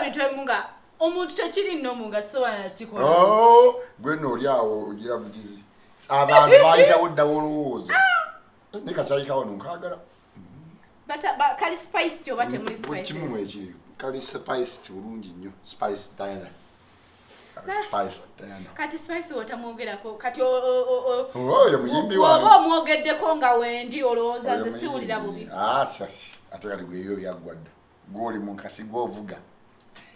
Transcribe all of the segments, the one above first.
Ebintu ebimu nga omuntu tekiri nnomu nga sisobola nakikola. Oh, gwe nno oli awo ogira bugizi. Abantu bayitawo dda olowooza. Naye kakyayi ka wano nkaagala. Kali spiced oba temuli Buli kimu spices? Mwekiri. Kali spiced bulungi nnyo. Spice Diana. Kali Spiced Diana. Kati spice wotamwogerako kati Oyo muyimbi bw'oba wange. omwogeddeko nga wendi olowooza Oyo nze muyimbi. siwulira bubi. Ah, ate kati gwe ebyo byaggwa dda. Gw'oli mu nkasi gw'ovuga.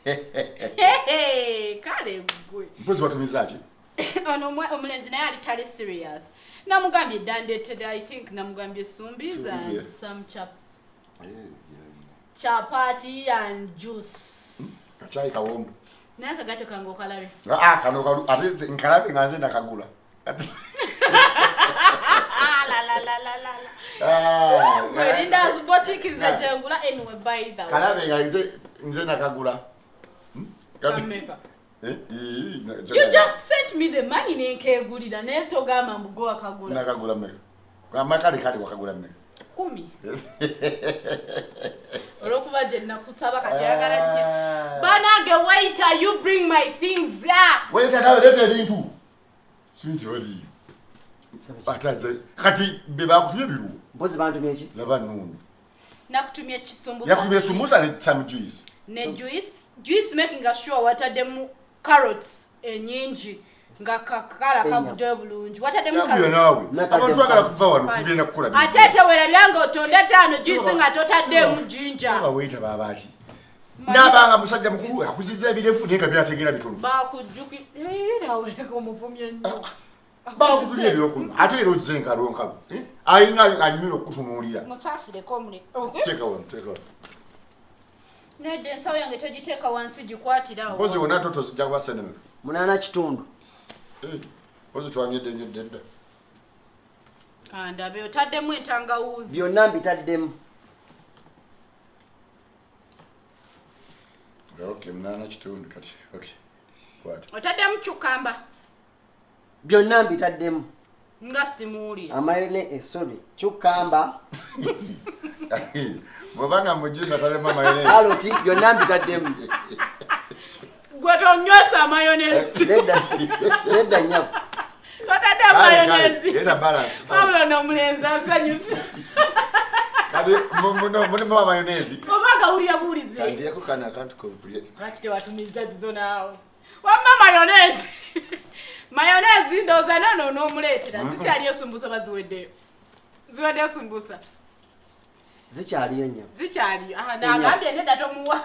Hehe, kale gwe. Mpozi watumiza ki? Ono omulenzi naye ali tali serious. Namugambye dda ndeetedde, I think namugambye sumbiza Sumbi, and yeah. Some chap Eh, yeah. Chapati and juice. Kakyayi kawoomu. Naye akagato kange okalabe. Ah, kano ate nze nkalabe nga nze nakagula. Ah, la, la, la, la, la, la. Ah, Gwe Linda's boutique nze Ah. gyengula anyway, by the way. Kalabe nga nze nakagula. Kameka. Eh, eh, You just sent me the money nenkeegulira naye togamba mbu gwe wakagula. Nakagula mmeka? Amakale kale wakagula mmeka? 10. Olw'okuba gye nakusaba kati oyagala nnyo. Ah. Banange waiter, you bring my things, yeah. Waiter nawe leeta ebintu. Simanyi tebaliiyo. Ate nze kati be bakutumye biruwa. Mpozi bantumye ki? Laba nnundi. Nakutumye kisumbusa. Yakutumye sumbusa ne some juice. Ne juice, juice making sure wataddemu carrots ennyingi nga kakala Ennyama. kavuddeyo bulungi. Wataddemu Yakuya carrots. naawe. Natadde Abantu twagala mukazi. kuva wano tugenda kukola bintu. Ate ate weerabira nga otonde ttaano juice nga totaddeemu ginger. Aba waiter baaba ki? Naabanga musajja mukulu akuzizza ebirefu naye nga byategeera bitono. Bakujjukira awuleka omuvumye nnyo. Bakutumye ebyokunywa ate era ozze nkalo nkalo. Eh? Alinga anyumira okukutunuulira. Musaasireko omuli. Teeka wano, teeka wano. Nedda ensawo yange togiteeka wansi gikwatirawo. Mpozi wonna toto zijja kuba ssente mmeka? 8.5. Eh, mpozi twanywedde nywedde dda. Kandabe otaddemu entangawuuzi. Byonna mbitaddemu. Okay, 8.5 kati. Okay. Kwata. Otaddemu cucumber. Byonna mbitaddemu. Nga simuwulira. Amayone, sorry, cucumber. Bw'obanga mu juice atalemu mayonnaise. Karoti byonna mbitaddemu. Gwe tonywesa mayonnaise. Nedda nedda nnyabo. Totaddemu Kale, kale, mayonnaise. leeta balance. Wabula ono omulenzi asanyusa. Kati mulimu mayonnaise. Oba gawulira buwulize. Kandyeko kano akantu k'obulye. Lwaki tewatumiza zizo naawe? Wamma mayonnaise. Mayonnaise ndowooza noono onoomuleetera. Zikyaliyo sumbusa oba ziweddeyo? Ziweddeyo sumbusa. Zikyaliyo nnyabo. Zikyaliyo. Aha, Ennyama. nagambye nedda tomuwa.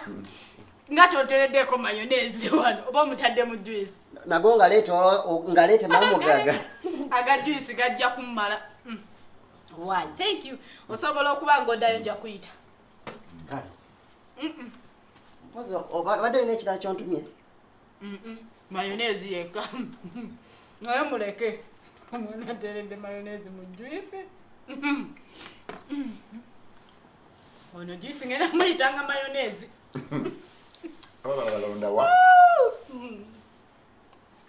Nga tontereddeko mayonnaise wano oba omutadde mu juice. Nago ngaleeta mamugaga. Aga juice gajja kummala. Why? Thank you. Osobola okuba ng'oddayo nja kuyita. Kale. Mpozi obadde olina ekirala ky'ontumye? Mayonnaise yekka. Naye muleke. Omwana ateredde mayonnaise mu juice. Ono juice ngenda muyitanga mayonnaise. Ababa balonda wa?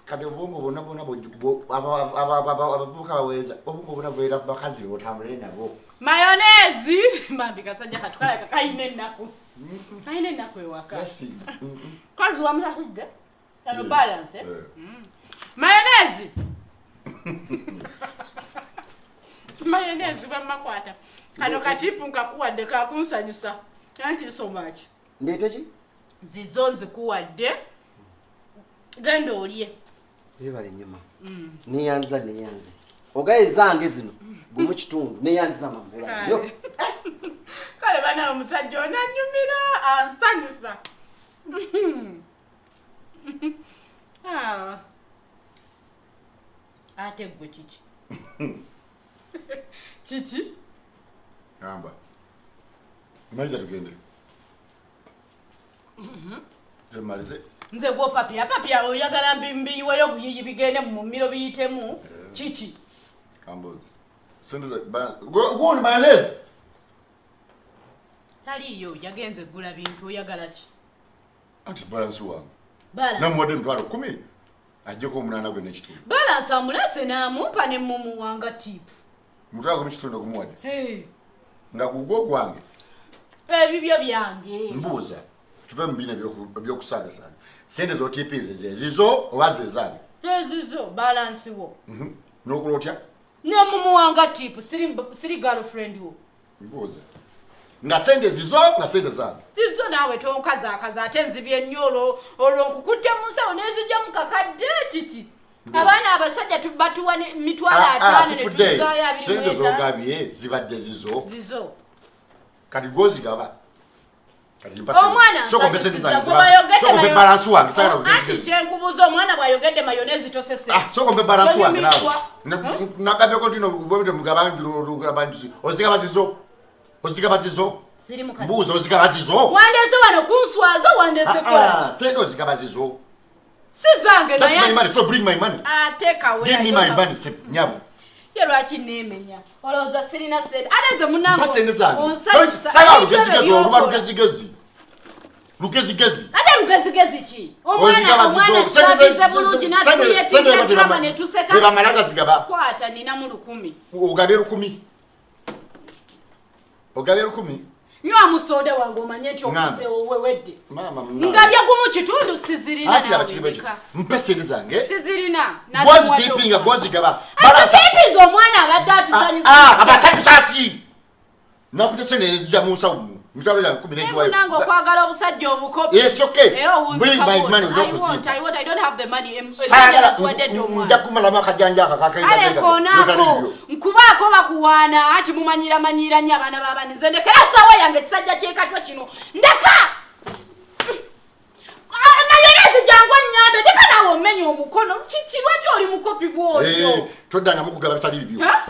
Kati obwongo bwonna bwonna abavubuka baweereza obwongo bwonna bubeera ku bakazi b'otambule nabo. Mayonnaise! Bambi kasajja katu kalabika kalina ennaku. Kalina ennaku ewaka. Yes. Kazi wamusasudde? Ano balance, eh? Eh. Mayonnaise! Mayonnaise bammakwata. Kano kakipu nkakuwadde kakunsanyusa. Thank you so much. Ndeete ki? Zizo nzikuwadde. Genda olye. Weebale nnyo maama. Neeyanza neeyanze. Ogaye zange zino 1.5 neeyanziza maama. Weebale nnyo. Kale bana omusajja ono annyumira ansanyusa. Ah. Ate ggwe kiki? Kiki? Gamba. Maliza tugende. Nze mmalize. Nze gw'opapya, papya oyagala mbiyiweyo buyiyi bigende mu mumiro biyitemu. Kiki? Kambuzi. Sente za gundi mayonnaise. Taliiyo yagenze gula bintu oyagala ki? Anti balance wange. Balance. Namuwadde emitwalo 10. Ajjeko 8 gwe n'ekitundu. Balance amulese n'amumpa ne mumuwanga tip. Mutwalo 10.5 gumuwadde. Hey. Nga gugwo gwange. Ebibyo byange. Mbuuza. Tuve mu bino ebyokusaagasaaga. Sente z'otiipinze zezizo oba zezange? Zezizo, balance wo. N'okola otya? Nemumuwanga tip, siri girlfriend wo. Mbuuza. Nga sente zizo, nga sente zange. Zizo naawe tonkazaakaza, ate nzibye nnyo olwo nkukutte mu nsawo n'ezijja mu kakadde kiki? Abaana abasajja batuwa mitwalo 5 ne tuzaayo 25. Sente z'ogabye zibadde zizo. Zizo. Kati gw'ozigaba. Kati mpa Omwana sente. Sooka ompe sente zange nsanyusiza, ziba. gwe bayogedde Sooka ompe balance wange, saagala Anti lugezigezi. kye nkubuuza, omwana bw'ayogedde mayonezi tosese. Ah, sooka ompe balance wange naawe. Tonyumirwa. Nagabyeko nti no bwe mugaba njulugaba njuzi. Ozigaba zizo. Ozigaba zizo. Siri mukazi. Mbuuza ozigaba zizo. Wandeese wano kunswaza, wandeese kola. Ah, sente ozigaba zizo. Si zange That's naye. my money, so bring my money. Ate kawe. Give me my money, nyabo. Ye lwaki neemenya? Olowooza sirina sente? Ate nze munnange Mpa sente zange. onsanyusa. Saagala Ebintu lugezigezi, ebyo oluba by'okola. lugezigezi. Lugezigezi. Ate lugezigezi ki? Ozigaba Omwana zizo. Sente twabize bulungi n'atuyetinga drama ne tuseka. Be bamala gazigaba. Kwata ninamu 10. Ogabye 10. Ogabye 10. Nywamu soda wange omanye nti Ngamba. okuze owewedde. Maama munnange. Ngabye gumu kitundu sizirina. Anti naawe abakiri bwe ndeka. kiti. Mpe sente zange. Sizirina. Gw'ozitipinga, gw'ozigaba. Balansa. Atipinze omwana abadde atusanyusa. Ah, abasanyusa ati. Nakutte sente ezijja mu nsawo mu. Mitwalo gyange kumi n'egiwayo. Munange okwagala obusajja obukopi. Yes, okay. Era owunzika Bring my bw'otyo. money, I ojja want, kuzimba. I want, I don't have the money. Saagala, Ziwadde dda omwana. nja kumalamu akajanja ako Kale akakaida. konaako nkubaako bakuwaana anti mumanyira manyira nnyo abaana b'abandi. Nze ndekera ssaawa yange ekisajja ky'ekatwa kino. Ndeka! Mayonezi jangu onnyambe, ndeka naawe ommenya omukono. Kiki lwaki oli mukopi bw'otyo? Toddangamu kugaba bitali bibyo. Ha?